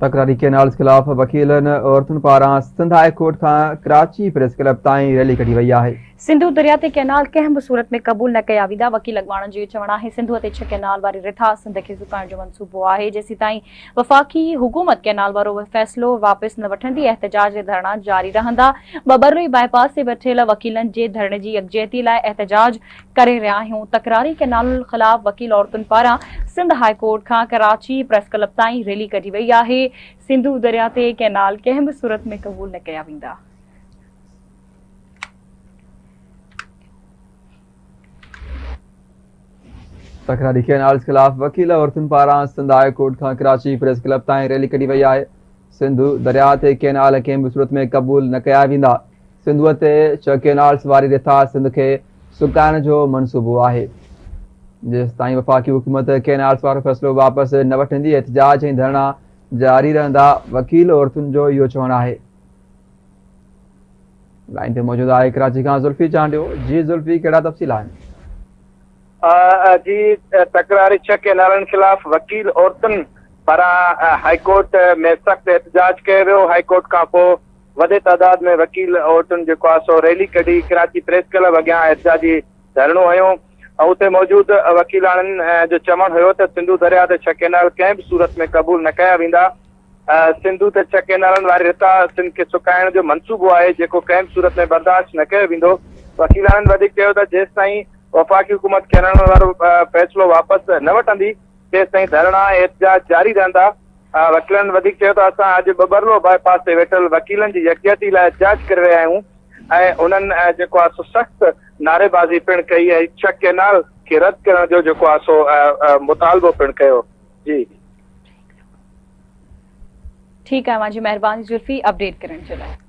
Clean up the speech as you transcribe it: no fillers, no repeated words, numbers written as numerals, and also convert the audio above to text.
تڪراري ڪئنالز خلاف وڪيلن عورتن پاران سنڌ هاء ڪورٽ کان ڪراچي پريس ڪلب تائين ريلي ڪڍي وئي آهي. سنڌو درياء تي ڪئنال ڪنهن به صورت ۾ قبول نه ڪيا ويندا، وڪيل اڳواڻن جو اهو چوڻ آهي سنڌوء تي ڇهه ڪئنال واري رٿا سنڌ کي سڪائڻ جو منصوبو آهي، جيسيتائين وفاقي حڪومت ڪئنال وارو فيصلو واپس نه وٺندي احتجاج ۽ ڌرڻا جاري رهندا، ٻٻرلوئي باء پاس تي ويٺل وڪيلن جي ڌرڻي جي يڪجهتي لاء احتجاج ڪري رهيا آهيون، تڪراري ڪئنالن خلاف وڪيل عورتن پاران سنڌ هاء ڪورٽ کان ڪراچي پريس ڪلب تائين ريلي ڪڍي وئي آهي، سنڌو درياء تي ڪئنال ڪنهن به صورت ۾ قبول نه ڪيا ويندا. تڪراري ڪئنالز خلاف وڪيل عورتن پاران سنڌ هاء ڪورٽ کان ڪراچي پريس ڪلب تائين ريلي ڪڍي وئي آهي، سنڌو درياء تي ڪئنال ڪنهن به صورت ۾ قبول نه ڪيا ويندا، سنڌوء تي ڇهه ڪئنالز واري رٿا سنڌ کي سڪائڻ جو منصوبو آهي. جيستائين وفاقي حڪومت ڪئنالز وارو فيصلو واپس نه وٺندي احتجاج ۽ ڌرڻا جاري رهندا، وڪيل عورتن جو اهو چوڻ آهي. لائين تي موجود آهي ڪراچي کان زلفي چانڊيو، جي زلفي ڪهڙا تفصيل آهن؟ جي تڪراري ڇهه ڪئنالن خلاف وڪيل عورتن پاران هائيڪورٽ ۾ سخت احتجاج ڪيو ويو، هائيڪورٽ کانپوء وڏي تعداد ۾ وڪيل عورتن جيڪو آهي سو ريلي ڪڍي ڪراچي پريس ڪلب اڳيان احتجاجي ڌرڻو هنيو ۽ اتي موجود وڪيلاڻين جو چوڻ هيو ته سنڌو درياء تي ڇهه ڪئنال ڪنهن به صورت ۾ قبول نه ڪيا ويندا، سنڌو تي ڇهه ڪئنالن واري رٿا سنڌ کي سڪائڻ جو منصوبو آهي جيڪو ڪنهن به صورت ۾ برداشت نه ڪيو ويندو. وڪيلاڻين وڌيڪ چيو ته جيستائين وفاقي حڪومت ڪئنالن وارو فيصلو واپس نه وٺندي تيستائين ڌرڻا ۽ احتجاج جاري رهندا. وڪيلن وڌيڪ چيو ته اسان اڄ ٻٻرلو باء پاس تي ويٺل وڪيلن جي يڪجهتي لاء احتجاج ڪري رهيا آهيون ۽ انهن جيڪو آهي سو سخت نعريبازي پڻ ڪئي ۽ ڇهه ڪئنال کي رد ڪرڻ جو جيڪو آهي سو مطالبو پڻ ڪيو. جي. ٺيڪ آهي اوهان جي مهرباني زلفي اپڊيٽ ڪرڻ جي لاء.